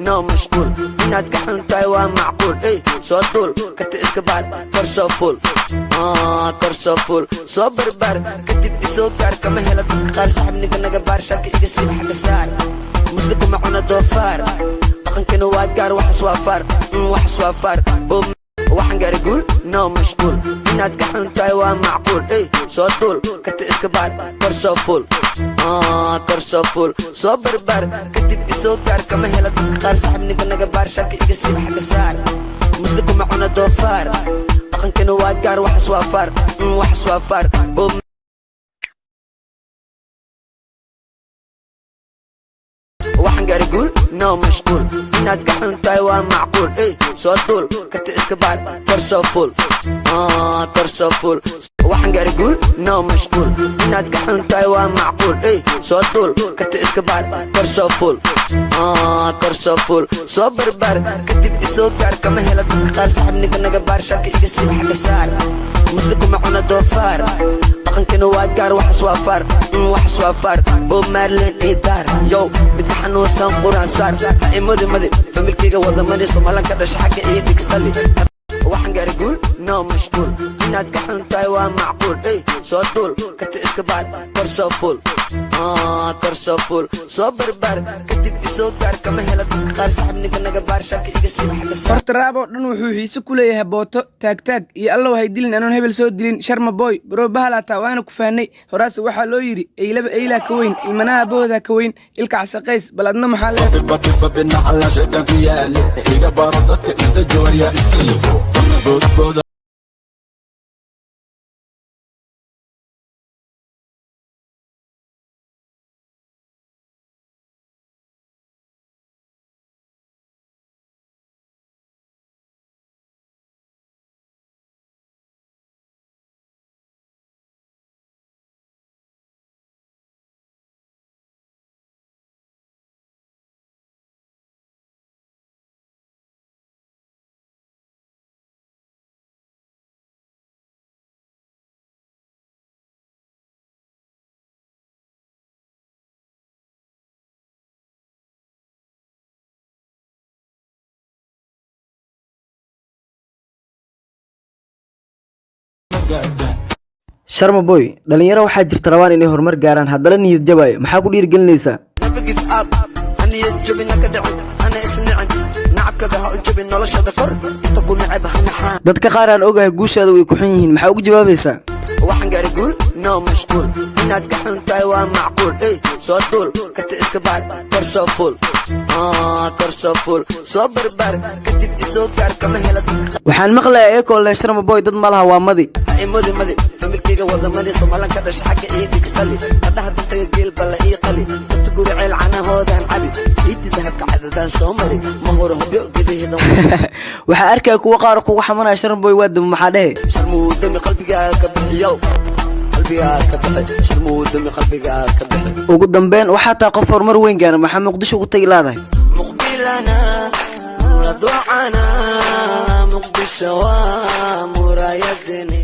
No mashquul, inaad ka xun tahay waa macquul. Ey, soo duul, karti iska baar, kor soo fuul, kor soo fuul, soo barbaar, kadib isoo gaar. Kama hela dadka qaar, saxibniga naga baar, sharka iga siib, xagga saar. Muslimku ma cuna doofaar, dhaqankana waa gaar. Waxaas waa faar, waxaas waa faar. Waxaan gaaray guul, no mashquul. Inaad ka xun tahay waa macquul. Ey, soo duul, karti iska baar, kor soo fuul, kor soo fuul, soo barbaar, kadib isoo gaar. Kama hela dadka qaar, saxibniga naga baar, sharka iga siib, xagga saar. Muslimku ma cuna doofaar, dhaqankana waa gaar. Waxaas waa faar, waxaas waa faar. Waxaan gaaray guul, no mashquul. Inaad ka xun tahay waa macquul. Ey, soo duul, karti iska baar, kor soo fuul, kor soo fuul. Waxaan gaaray guul, no mashquul. Inaad ka xun tahay waa macquul. Ey, soo duul, karti iska baar, kor soo fuul, kor soo fuul, soo barbaar, kadib isoo gaar. Kama hela dadka qaar, saxibniga naga baar, sharka iga siib, xagga saar. Muslimku ma cuna doofaar, dhaqankana waa gaar. Waxaas waa faar, waxaas waa faar. Bob Marley ii daar, yow, midka xanuunsan quraan saar. Ha imodi madi, familkayga wada mani, Soomalan ka dhasha, xagga ii dhigsali. Waxaan gaaray guul, no mashquul. Inaad ka xun tahay waa macquul. Ey, soo duul, karti iska baar, kor soo fuul, kor soo fuul, soo barbaar, kadib isoo gaar. Kama hela dadka qaar, saxibniga naga baar, sharka iga siib, xagga saar. Horta rap oo dhan wuxuu xiise ku leeyahay booto taagtaag iyo allow hay dilin anoon hebel soo dilin. Sharma Boy, bro, bahalaataa waana ku fahnay. Horaase waxaa loo yidhi eylaba eylaa ka weyn, ilmanaha boodaa ka weyn, ilka casaqays. Bal adna maxaa leedahay? Babinacala sheekan ku yaale, iga baro dadka inta joorya iskiifo boodbooda. Sharma Boy, dhalinyaro waxaa jirta rabaan inay horumar gaaraan, haddana niyad jabayo. Maxaa ku dhiirigelinaysaa? Never give up, ha niyad jabin, ha ka dhicin, hana isnicin, nacabkaga ha u jabin, noloshada kor inta ku neceb ha naxaan. Dadka qaar aan ogahay guushaada way ku xun yihiin. Maxaa ugu jawaabaysaa? Waxaan gaaray guul, no mashquul. Inaad ka xun tahay waa macquul. Ey, soo duul, karti iska baar, kor soo fuul, kor soo fuul, soo barbaar, kadib isoo gaar. Kama hela dadka Waxaan maqlayaa eekoo leh Sharma Boy dad ma laha, waa madi. Ha imodi madi, familkayga wada mani, Soomalan ka dhasha, xagga ii dhigsali. Qadhaha dantaga geel balla ii qali, dadka guri ceel canahoodaan cabi, ciiddi dahabka cadadaan soo mari, ma horo hobyo gedaheedan. Waxaa arkaya kuwa qaar kugu xamanaya Sharma Boy waa damo. Maxaa dhehe? Sharmuudami qalbigaa ka bixiyow, qalbigaa ka bixi, sharmuudami qalbigaa ka bixi. Ugu dambeyn, waxaa tahay qof horumar weyn gaara. Maxaa Muqdisho ugu tagi laadahay? Muqbilana raducana, Muqdisho waa muraayadeni.